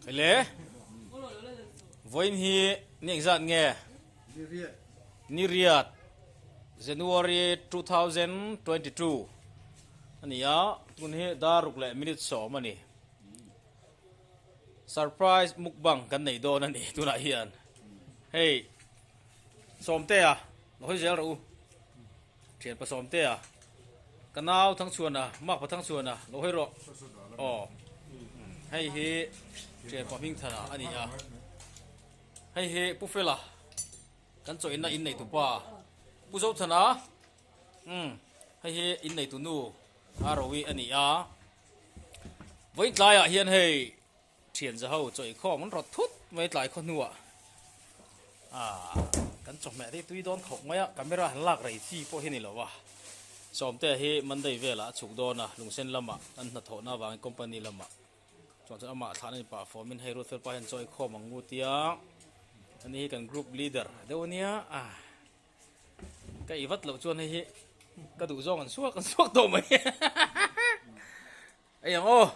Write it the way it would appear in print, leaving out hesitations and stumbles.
Hele vawiin hi ni engzat nge? Ni riat January 2022 a ni a, tun hi dar ruk leh minute sawm a ni. Surprise mukbang kan nei dawn a ni tunah hian. Hei Sawmtea lo hawi zel rawh u. Thian pa Sawmtea ka nau Thangchhuana Mark pa Thangchhuana lo hawi rawh. Aw hei hi thian pa Hmingthana a ni a. Hei hi Pu Fela kan chaw inna in neitu pa Pu Zothana umm hei hi in neitu nu a Rowi a ni a. Vawiin tlaiah hian hei Thian za ho chaw inkhawm an rawt thut mai tlai khaw hnuah ah kan chawhmeh te hi tui dawn khawp mai a camera han lak rei chi pawh hi ni lo a Sawmtea hi Monday velah a chhuk dawn a Lungsen lamah an hnathawhna avangin company lamah chuan chuan amah thlahna in pah fawmin hei Ruatfel pa hian chaw inkhawm ang ngu tia ani hi kan group leader deuh ania ah ka i vat loh chuan hei hi ka duh zawng an suak an suak tawh mai ei ang aw.